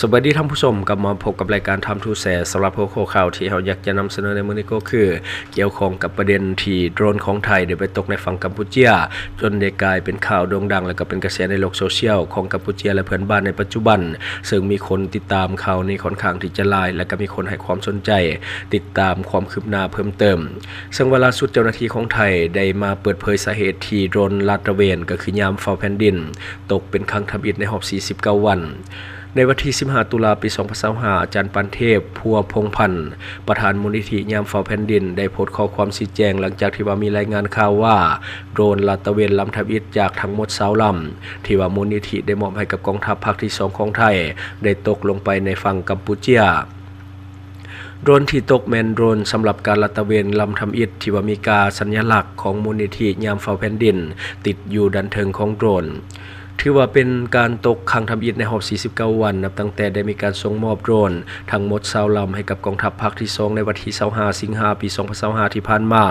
ສະບາຍດີທ່ານຜູ້ຊົມ, ກັບມາພົບກັບລາຍການ Time to Share ສຳລັບຫົວຂໍ້ຂ່າວທີ່ເຮົາຢາກຈະນຳສະເໜີໃນມື້ນີ້ກໍຄື ກ່ຽວຂ້ອງກັບປະເດັນທີ່ໂດຣນຂອງໄທໄດ້ໄປຕົກໃນຝັ່ງກຳປູເຈຍ ຈົນໄດ້ກາຍເປັນຂ່າວໂດ່ງດັງ ແລະ ກໍເປັນກະແສໃນໂລກໂຊຊຽວຂອງກຳປູເຈຍ ແລະ ເພື່ອນບ້ານໃນປັດຈຸບັນ, ເຊິ່ງມີຄົນຕິດຕາມຂ່າວນີ້ຂ້ອນຂ້າງທີ່ຈະຫຼາຍ ແລະ ກໍມີຄົນໃຫ້ຄວາມສົນໃຈ ຕິດຕາມຄວາມຄືບໜ້າເພີ່ມເຕີມ. ເຊິ່ງວ່າລ່າສຸດເຈົ້າໜ້າທີ່ຂອງໄທໄດ້ມາເປີດເຜີຍສາເຫດທີ່ໂດຣນລາດຕະເວນ ກໍຄືຍາມເຝົ້າແຜ່ນດິນ ຕົກເປັນຄັ້ງທຳອິດໃນຮອບສີ່ສິບເກົ້າວັນ. ໃນວັນທີສິບຫ້າຕຸລາ ປີສອງພັນຊາວຫ້າ ອາຈານປານເທບ ພົວພົງພັນ ປະທານມູນນິທິຍາມເຝົ້າແຜ່ນດິນ ໄດ້ໂພສຂໍ້ຄວາມຊີ້ແຈງ ຫຼັງຈາກທີ່ວ່າມີລາຍງານຂ່າວວ່າ ໂດຣນລາດຕະເວນລຳທຳອິດຈາກທັງໝົດຊາວລຳ ທີ່ວ່າມູນນິທິໄດ້ມອບໃຫ້ກັບກອງທັບພາກທີສອງຂອງໄທ ໄດ້ຕົກລົງໄປໃນຝັ່ງກຳປູເຈຍ. ໂດຣນທີ່ຕົກແມ່ນໂດຣນສຳລັບການລາດຕະເວນລຳທຳອິດ ທີ່ວ່າມີກາສັນຍາລັກຂອງມູນນິທິຍາມເຝົ້າແຜ່ນດິນ ຕິດຢູ່ດ້ານເທິງຂອງໂດຣນ. ຖືວ່າເປັນການຕົກຄັ້ງທຳອິດໃນຮອບສີ່ສິບເກົ້າວັນ ນັບຕັ້ງແຕ່ໄດ້ມີການສົ່ງມອບໂດຣນທັງໝົດຊາວລຳໃຫ້ກັບກອງທັບພາກທີສອງ ໃນວັນທີຊາວຫ້າສິງຫາ ປີສອງພັນຊາວຫ້າທີ່ຜ່ານມາ.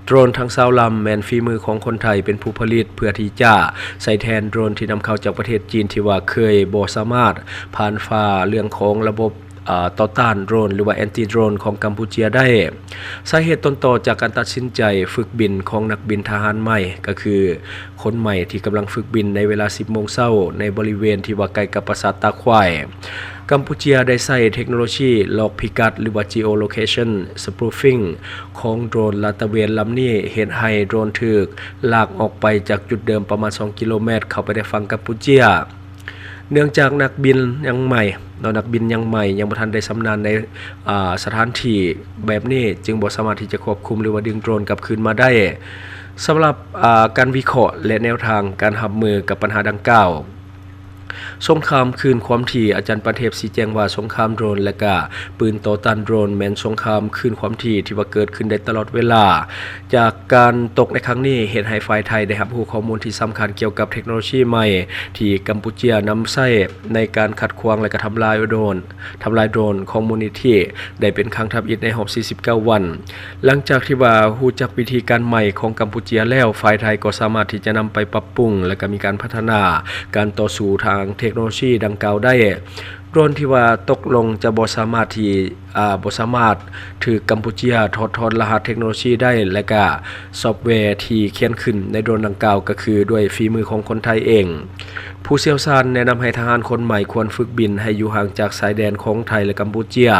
ໂດຣນທັງຊາວລຳແມ່ນຝີມືຂອງຄົນໄທເປັນຜູ້ຜະລິດ ເພື່ອທີ່ຈະໃຊ້ແທນໂດຣນທີ່ນຳເຂົ້າຈາກປະເທດຈີນ ທີ່ວ່າເຄີຍບໍ່ສາມາດຜ່ານຝ່າເລື່ອງຂອງລະບົບ ອາ ຕໍ່ຕ້ານໂດຣນ ຫຼືວ່າ anti drone ຂອງກຳປູເຈຍໄດ້. ສາເຫດຕົ້ນຕໍຈາກການຕັດສິນໃຈຝຶກບິນຂອງນັກບິນທະຫານໃໝ່ ກໍຄືຄົນໃໝ່ທີ່ກຳລັງຝຶກບິນໃນເວລາສິບໂມງເຊົ້າ ໃນບໍລິເວນທີ່ວ່າໃກ້ກັບປາສາດຕາຄວາຍ. ກຳປູເຈຍໄດ້ໃຊ້ເທັກໂນໂລຊີລັອກພິກັດ ຫຼືວ່າ geolocation spoofing ຂອງໂດຣນລາດຕະເວນລຳນີ້ ເຮັດໃຫ້ໂດຣນຖືກລາກອອກໄປຈາກຈຸດເດີມປະມານສອງກິໂລແມັດ ເຂົ້າໄປໃນຝັ່ງກຳປູເຈຍ. ເນື່ອງຈາກນັກບິນຍັງໃໝ່ເນາະ, ນັກບິນຍັງໃໝ່ ຍັງບໍ່ທັນໄດ້ຊຳນານໃນ ອາ ສະຖານທີ່ແບບນີ້ ຈຶ່ງບໍ່ສາມາດທີ່ຈະຄວບຄຸມ ຫຼືວ່າດຶງໂດຣນກັບຄືນມາໄດ້. ສຳລັບ ອາ ການວິເຄາະ ແລະ ແນວທາງການຮັບມືກັບບັນຫາດັ່ງກ່າວ, ສົງຄາມຄືນຄວາມຖີ່, ອາຈານປານເທບຊີ້ແຈງວ່າ ສົງຄາມໂດຣນ ແລະ ກະປືນຕໍ່ຕ້ານໂດຣນ ແມ່ນສົງຄາມຄືນຄວາມຖີ່ທີ່ວ່າເກີດຂຶ້ນໄດ້ຕະຫຼອດເວລາ. ຈາກການຕົກໃນຄັ້ງນີ້ ເຮັດໃຫ້ຝ່າຍໄທໄດ້ຮັບຮູ້ຂໍ້ມູນທີ່ສຳຄັນກ່ຽວກັບເທັກໂນໂລຊີໃໝ່ ທີ່ກຳປູເຈຍນຳໃຊ້ໃນການຂັດຂວາງ ແລະ ກະທຳລາຍໂດຣນ, ທຳລາຍໂດຣນຂອງມູນນິທິ ໄດ້ເປັນຄັ້ງທຳອິດໃນຮອບສີ່ສິບເກົ້າວັນ. ຫຼັງຈາກທີ່ວ່າຮູ້ຈັກວິທີການໃໝ່ຂອງກຳປູເຈຍແລ້ວ, ຝ່າຍໄທກໍສາມາດທີ່ຈະນຳໄປປັບປຸງ ແລະ ກະມີການພັດທະນາການຕໍ່ສູ້ທາງເທັກໂນໂລຊີດັ່ງກ່າວໄດ້. ໂດຣນທີ່ວ່າຕົກລົງຈະບໍ່ສາມາດທີ່ ອາ ບໍ່ສາມາດຖືກກຳປູເຈຍຖອດຖອນລະຫັດເທັກໂນໂລຊີໄດ້ ແລະ ກະຊອບແວທີ່ຂຽນຂຶ້ນໃນໂດຣນດັ່ງກ່າວ ກໍຄືດ້ວຍຝີມືຂອງຄົນໄທເອງ. ຜູ້ຊ່ຽວຊານແນະນຳໃຫ້ທະຫານຄົນໃໝ່ຄວນຝຶກບິນໃຫ້ຢູ່ຫ່າງຈາກຊາຍແດນຂອງໄທ ແລະ ກຳປູເຈຍ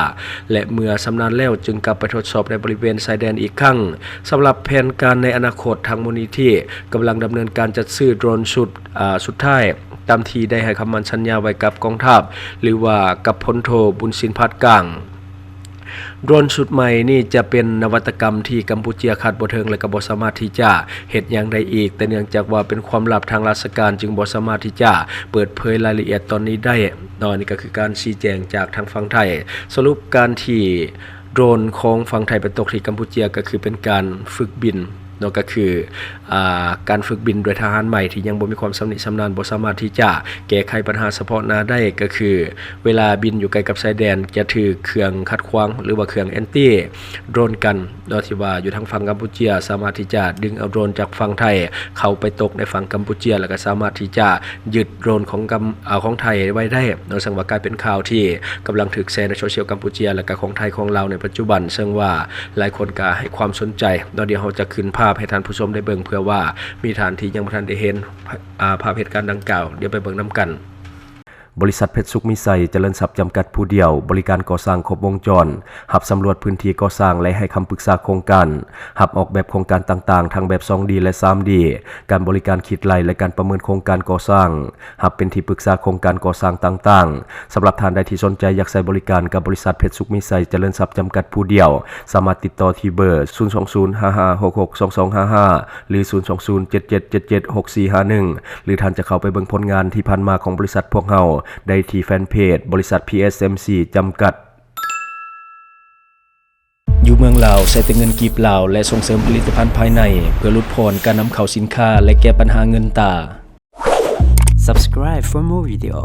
ແລະ ເມື່ອຊຳນານແລ້ວຈຶ່ງກັບໄປທົດສອບໃນບໍລິເວນຊາຍແດນອີກຄັ້ງ. ສຳລັບແຜນການໃນອະນາຄົດ, ທາງມູນນິທິກຳລັງດຳເນີນການຈັດຊື້ໂດຣນຊຸດ ອາ ສຸດທ້າຍ ຕາມທີ່ໄດ້ໃຫ້ຄຳໝັ້ນສັນຍາໄວ້ກັບກອງທັບ ຫຼືວ່າກັບພົນໂທ ບຸນສິນ ພັດກາງ. ໂດຣນຊຸດໃໝ່ນີ້ຈະເປັນນະວັດຕະກຳທີ່ກຳປູເຈຍຄາດບໍ່ເຖິງ ແລະ ກໍບໍ່ສາມາດທີ່ຈະເຮັດຫຍັງໄດ້ອີກ, ແຕ່ເນື່ອງຈາກວ່າເປັນຄວາມລັບທາງລາຊະການ ຈຶ່ງບໍ່ສາມາດທີ່ຈະເປີດເຜີຍລາຍລະອຽດຕອນນີ້ໄດ້ເນາະ. ນີ້ກໍຄືການຊີ້ແຈງຈາກທາງຝັ່ງໄທ. ສະຫຼຸບການທີ່ໂດຣນຂອງຝັ່ງໄທໄປຕົກທີ່ກຳປູເຈຍ ກໍຄືເປັນການຝຶກບິນ ເນາະ ກໍຄື ອາ ການຝຶກບິນໂດຍທະຫານໃໝ່ທີ່ຍັງບໍ່ມີຄວາມຊຳນິຊຳນານ ບໍ່ສາມາດທີ່ຈະແກ້ໄຂບັນຫາສະເພາະໜ້າໄດ້ ກໍຄືເວລາບິນຢູ່ໃກ້ກັບຊາຍແດນ ຈະຖືກເຄື່ອງຂັດຂວາງ ຫຼືວ່າເຄື່ອງແອນຕີໂດຣນກັນເນາະ ທີ່ວ່າຢູ່ທາງຝັ່ງກຳປູເຈຍ ສາມາດທີ່ຈະດຶງເອົາໂດຣນຈາກຝັ່ງໄທເຂົ້າໄປຕົກໃນຝັ່ງກຳປູເຈຍ ແລ້ວກໍສາມາດທີ່ຈະຍຶດໂດຣນຂອງກຳ ອາ ຂອງໄທໄວ້ໄດ້ເນາະ. ເຊິ່ງວ່າກາຍເປັນຂ່າວທີ່ກຳລັງຖືກແຊໃນໂຊຊຽວກຳປູເຈຍ ແລ້ວກໍຂອງໄທຂອງລາວໃນປັດຈຸບັນ ເຊິ່ງວ່າຫຼາຍຄົນກໍໃຫ້ຄວາມສົນໃຈ ເນາະ. ດຽວເຮົາຈະຂຶ້ນພາບໃຫ້ທ່ານຜູ້ຊົມໄດ້ເບິ່ງ ເພື່ອວ່າມີທ່ານທີ່ຍັງບໍ່ທັນໄດ້ເຫັນ ອາ ພາບເຫດການດັ່ງກ່າວ. ດຽວໄປເບິ່ງນຳກັນ. ບໍລິສັດເພັດສຸກມີໄຊຈະເລີນຊັບຈຳກັດຜູ້ດຽວ, ບໍລິການກໍ່ສ້າງຄົບວົງຈອນ, ຮັບສຳຫຼວດພື້ນທີ່ກໍ່ສ້າງ ແລະ ໃຫ້ຄຳປຶກສາໂຄງການ, ຮັບອອກແບບໂຄງການຕ່າງໆ ທັງແບບສອງດີ ແລະ ສາມດີ, ການບໍລິການຄິດໄລ່ ແລະ ການປະເມີນໂຄງການກໍ່ສ້າງ, ຮັບເປັນທີ່ປຶກສາໂຄງການກໍ່ສ້າງຕ່າງໆ. ສຳລັບທ່ານໃດທີ່ສົນໃຈຢາກໃຊ້ບໍລິການກັບບໍລິສັດເພັດສຸກມີໄຊຈະເລີນຊັບຈຳກັດຜູ້ດຽວ, ສາມາດຕິດຕໍ່ທີ່ເບີ ສູນສອງສູນ ຫ້າຫ້າຫົກຫົກ ສອງສອງຫ້າຫ້າ ຫຼື ສູນສອງສູນ ເຈັດເຈັດເຈັດເຈັດ ຫົກສີ່ຫ້າໜຶ່ງ ຫຼື ທ່ານຈະເຂົ້າໄປເບິ່ງຜົນງານທີ່ຜ່ານມາຂອງບໍລິສັດພວກເຮົາໄດ້ທີ່ແຟນເພຈບໍລິສັດ ພີເອສເອັມຊີ ຈຳກັດ. ຢູ່ເມືອງລາວ ໃຊ້ແຕ່ເງິນກີບລາວ ແລະ ສົ່ງເສີມຜະລິດຕະພັນພາຍໃນ ເພື່ອຫຼຸດຜ່ອນການນຳເຂົ້າສິນຄ້າ ແລະ ແກ້ບັນຫາເງິນຕາ. Subscribe for more video.